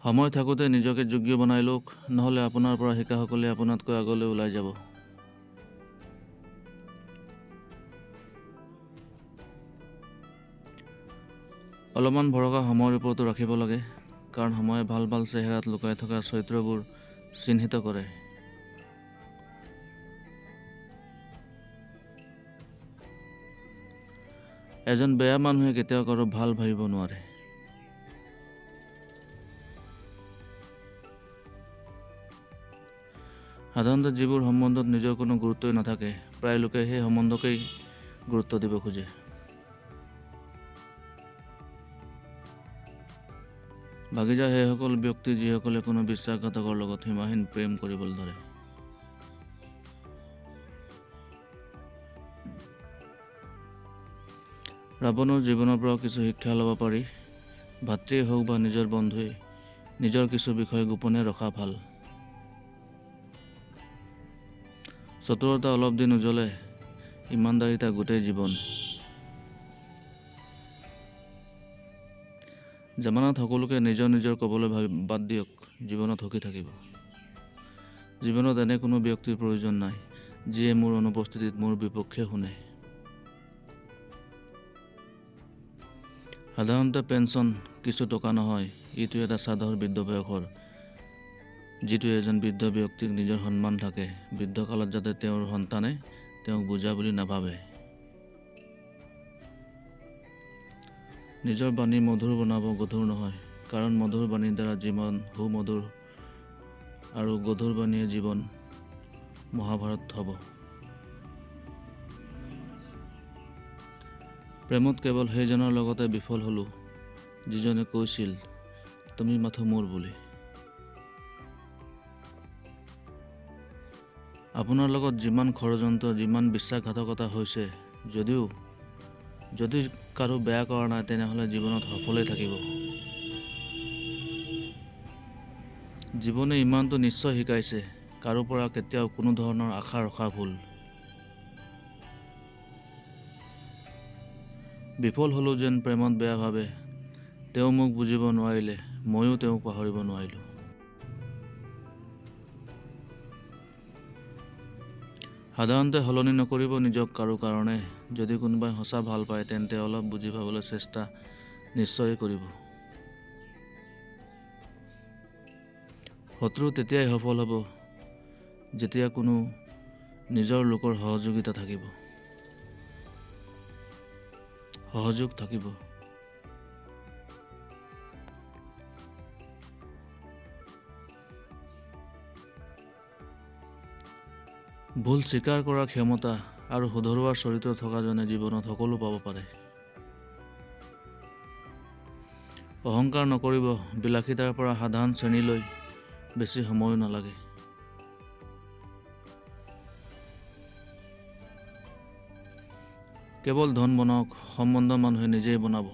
সময় থাকোঁতে নিজকে যোগ্য বনাই লওক, নহ'লে আপোনাৰ পৰা শিকাসকলে আপোনাতকৈ আগলৈ ওলাই যাব। অলপমান ভৰসা সময়ৰ ওপৰতো ৰাখিব লাগে, কাৰণ সময়ে ভাল ভাল চেহেৰাত লুকাই থকা চৰিত্ৰবোৰ চিহ্নিত কৰে। এজন বেয়া মানুহে কেতিয়াও কাৰো ভাল ভাবিব নোৱাৰে। সাধাৰণতে যিবোৰ সম্বন্ধত নিজৰ কোনো গুৰুত্বই নাথাকে, প্ৰায় লোকে সেই সম্বন্ধকেই গুৰুত্ব দিব খোজে। ভাগি যায় সেইসকল ব্যক্তি যিসকলে কোনো বিশ্বাসঘাতকৰ লগত সীমাহীন প্ৰেম কৰিবলৈ ধৰে। ৰাৱণৰ জীৱনৰ পৰাও কিছু শিক্ষা ল'ব পাৰি। ভাতৃয়ে হওক বা নিজৰ বন্ধুৱে, নিজৰ কিছু বিষয় গোপনে ৰখা ভাল। চতুৰতা অলপ দিন উজ্বলে, ইমানদাৰিতা গোটেই জীৱন। জামানাত সকলোকে নিজৰ নিজৰ ক'বলৈ বাদ দিয়ক, জীৱনত সুখী থাকিব। জীৱনত এনে কোনো ব্যক্তিৰ প্ৰয়োজন নাই যিয়ে মোৰ অনুপস্থিতিত মোৰ বিপক্ষে শুনে। সাধাৰণতে পেঞ্চন কিছু টকা নহয়, ইটো এটা সাধাৰণ বৃদ্ধ বয়সৰ, যিটো এজন বৃদ্ধ ব্যক্তিক নিজৰ সন্মান থাকে, বৃদ্ধকালত যাতে তেওঁৰ সন্তানে তেওঁক বোজা বুলি নাভাবে। নিজৰ বাণী মধুৰ বনাব, গধুৰ নহয়, কাৰণ মধুৰ বাণীৰ দ্বাৰা জীৱন সুমধুৰ আৰু গধুৰ বাণীয়ে জীৱন মহাভাৰত হ'ব। প্ৰেমত কেৱল সেইজনৰ লগতে বিফল হ'লোঁ যিজনে কৈছিল তুমি মাথো মোৰ বুলি। আপোনাৰ লগত যিমান ষড়যন্ত্ৰ, যিমান বিশ্বাসঘাতকতা হৈছে, যদিও যদি কাৰো বেয়া কৰা নাই, তেনেহ'লে জীৱনত সফলেই থাকিব। জীৱনে ইমানটো নিশ্চয় শিকাইছে, কাৰো পৰা কেতিয়াও কোনো ধৰণৰ আশা ৰখা ভুল। বিফল হ'লোঁ যেন প্ৰেমত বেয়া ভাবে, তেওঁ মোক বুজিব নোৱাৰিলে, ময়ো তেওঁক পাহৰিব নোৱাৰিলোঁ। সাধাৰণতে সলনি নকৰিব নিজক কাৰো কাৰণে, যদি কোনোবাই সঁচা ভাল পায় তেন্তে অলপ বুজি পাবলৈ চেষ্টা নিশ্চয় কৰিব। শত্ৰু তেতিয়াই সফল হ'ব যেতিয়া কোনো নিজৰ লোকৰ সহযোগিতা থাকিব, সহযোগ থাকিব। ভুল স্বীকাৰ কৰাৰ ক্ষমতা আৰু শুধৰোৱাৰ চৰিত্ৰ থকাজনে জীৱনত সকলো পাব পাৰে। অহংকাৰ নকৰিব, বিলাসিতাৰ পৰা সাধাৰণ শ্ৰেণীলৈ বেছি সময়ো নালাগে। কেৱল ধন বনাওক, সম্বন্ধ মানুহে নিজেই বনাব।